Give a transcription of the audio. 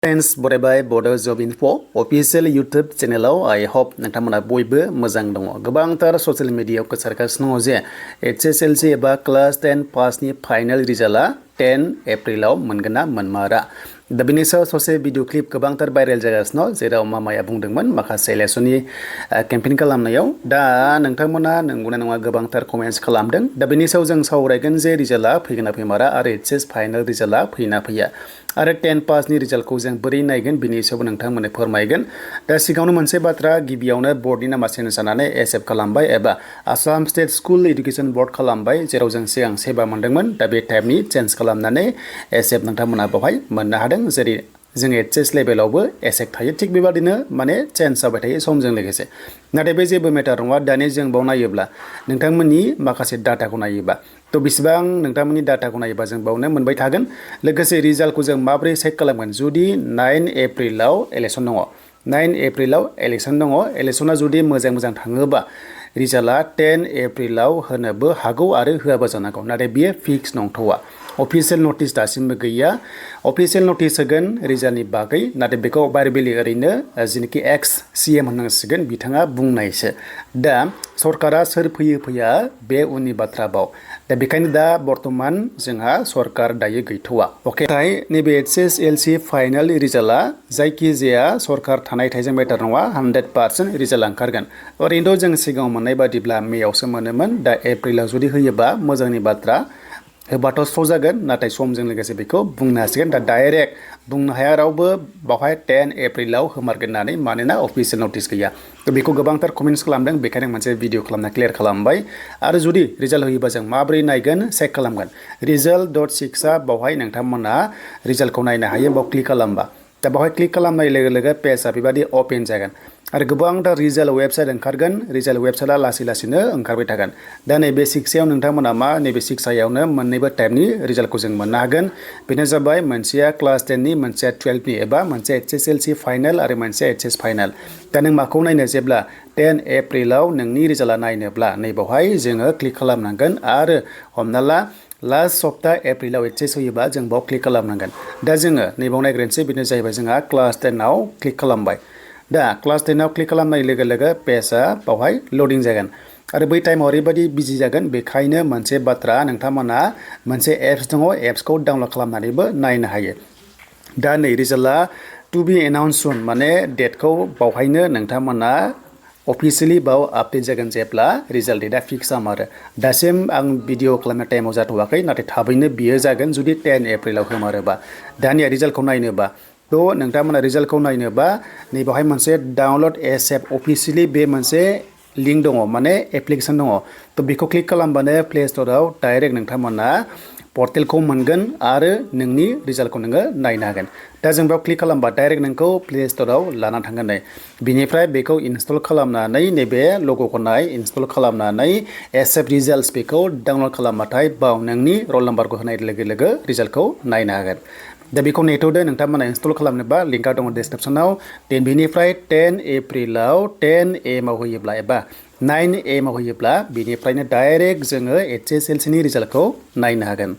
Friends, बरायबाय Bodo Job Info official YouTube channel I hope नोंथांमोना बयबो मोजां दङ। गोबांथार ससियेल मिडियायाव गोसारगासिनो दङ जे HSLC एबा क्लास 10 पासनि फाइनाल रिजाल्टआ 10 एप्रिलाव मोनगोन ना मोनमारा। दा बेनि सायाव ससे भिडिअ क्लिप गोबांथार भाइरेल जागासिनो जेराव मामाया बुंदोंमोन माखासे इलेक्शननि केम्पेइन खालामनायाव। दा नोंथांमोना नंगौना नङा गोबांथार कमेन्ट्स खालामदों। दा बेनि सायाव जों सावरायगोन जे रिजाल्टआ फैगोन ना फैमारा आरो HS फाइनाल रिजाल्टआ फैना फैया आरो 10 पासनि रिजाल्टखौ जों बोरै नायगोन बिनि सायाव नोंथांमोननो फोरमायगोन। दा सिगाङावनो मोनसे बाथ्रा गिबियावनो बोर्डनि नामा चेन्ज जानानै ASSEB खालामबाय एबा Assam state school education board खालामबाय जेराव जों सिगां SEBA मोनदोंमोन। दा बे टाइपनि चेन्ज खालामनानै ASSEB नोंथांमोना बेवहाय मोननो हादों। जेरै जों HS लेभेलावबो ASSEB थायो थिग बेबादिनो माने चेन्ज जाबाय थायो समजों लोगोसे। नाथाय बे जेबो मेटार नङा। दानि जों बाव नायोब्ला नोंथांमोननि माखासे डाटाखौ नायोबा तो बेसेबां नोंथांमोननि डाटाखौ नायोबा जों बावनो मोनबाय थागोन। लोगोसे रिजाल्टखौ जों माबोरै चेक खालामगोन जुदि 9 एप्रिलाव इलेक्शन दङ। 9 एप्रिलाव इलेक्शन दङ। इलेक्शना जुदि मोजां थाङोबा रिजाल्टआ 10 एप्रिलाव होनोबो हागौ आरो होआबो जानो हागौ। नाथाय बियो फिक्स नंथ'वा। अफिसियेल नटिस दासिमबो गैया। अफिसियेल नटिस होगोन रिजाल्टनि बागै नाथाय बेखौ भार्बेलि ओरैनो जेनेखि एक्स CM होननांसिगोन बिथाङा बुंनायसो। दा सरकारा सोर फैया बे उननि बाथ्रा बाव। दा बेखायनो दा बर्तमान जोंहा सरकार दायो गैथ'वा। अके नाथाय नैबे HSLC फाइनाल रिजाल्टआ जायखिजाया सरकार थानाय थाइजों मेटार नङा 100% रिजाल्ट ओंखारगोन। ओरैनोथ' जों सिगाङाव मोननाय बादिब्ला मेआवसो मोनोमोन। दा एप्रिलाव जुदि होयोबा मोजांनि बाथ्रा। होबाथ' स्र' जागोन नाथाय समजों लोगोसे बेखौ बुंनो हासिगोन। दा डाइरेक्ट बुंनो हाया रावबो बावहाय 10 एप्रिलाव होमारगोन होननानै मानोना अफिसियेल नटिस गैया। बेखौ गोबांथार कमेन्ट्स खालामदों बेखायनो मोनसे भिडिअ खालामना क्लियार खालामबाय। आरो जुदि रिजाल्ट होयोबा जों माबोरै नायगोन चेक खालामगोन। result.6 बावहाय नोंथांमोना रिजाल्टखौ नायनो हायो बाव क्लिक खालामबा। दा बावहाय क्लिक खालामनाय लोगो लोगो पेजआ बेबादि अपेन जागोन आरो गोबांथार रिजाल्ट वेबसाइट ओंखारगोन। रिजाल्ट वेबसाइटआ लासैनो ओंखारबाय थागोन। दा नैबे 6आव नोंथांमोना मा नैबे 6आयावनो मोननैबो टाइपनि रिजाल्टखौ जों मोननो हागोन। बेनो जाबाय मोनसेया क्लास 10नि मोनसेया 12नि एबा मोनसे HSLC फाइनाल आरो मोनसे HS फाइनाल। दा नों माखौ नायनो जेब्ला 10 एप्रिलाव नोंनि रिजाल्टआ नायनोब्ला नैबावहाय जोङो क्लिक खालामनांगोन आरो हमना ला लास्ट सप्ता एप्रिलाव HS होयोबा जों बाव क्लिक खालामनांगोन। दा जोङो नैबाव नायग्रोनोसै बेनो जाहैबाय जोंहा क्लास 10आव क्लिक खालामबाय। दा क्लास 10आव क्लिक खालामनाय लोगो लोगो पेजआ बावहाय लडिं जागोन आरो बै टाइमाव ओरैबायदि बिजि जागोन। बेखायनो मोनसे बाथ्रा नोंथांमोना मोनसे एप्स दङ एप्सखौ डाउनलड खालामनानैबो नायनो हायो। दा नै रिजाल्टआ टु बि एनाउन्स सुन माने डेटखौ बावहायनो नोंथांमोना अफिसियेलि बाव आपडेट जागोन जेब्ला रिजाल्ट डेटआ फिक्स जामारो। दासिम आं भिडिअ खालामनाय टाइमाव जाथ'वाखै नाथाय थाबैनो बियो जागोन जुदि 10 एप्रिलाव होमारोबा। दानिया रिजाल्टखौ नायनोबा थ' नोंथांमोना रिजाल्टखौ नायनोबा नैबावहाय मोनसे डाउनलड ASSEB अफिसियेलि बे मोनसे लिंक दङ माने एप्लिकेसन दङ। थ' बेखौ क्लिक खालामबानो प्ले स्ट'राव डाइरेक्ट नोंथांमोना पर्टेलखौ मोनगोन आरो नोंनि रिजाल्टखौ नोङो नायनो हागोन। दा जों बेयाव क्लिक खालामबा डाइरेक्ट नोंखौ प्ले स्ट'राव लाना थांगोन। नै बिनिफ्राय बेखौ इनस्टल खालामनानै नैबे लग'खौ इनस्टल खालामनानै ASSEB रिजाल्टस बेखौ डाउनलड खालामबाथाय बाव नोंनि रल नाम्बारखौ होनाय लोगो लोगो रिजाल्टखौ नायनो हागोन। दा बेखौ नेथ'दो नोंथांमोना इनस्टल खालामनोबा लिंकआ दङ डिसक्रिपसनाव। बेनिफ्राय 10 एप्रिलाव 10 AM आव होयोब्ला एबा 9 AM आव होयोब्ला बेनिफ्रायनो डाइरेक्ट जोङो HSLCनि रिजाल्टखौ नायनो हागोन।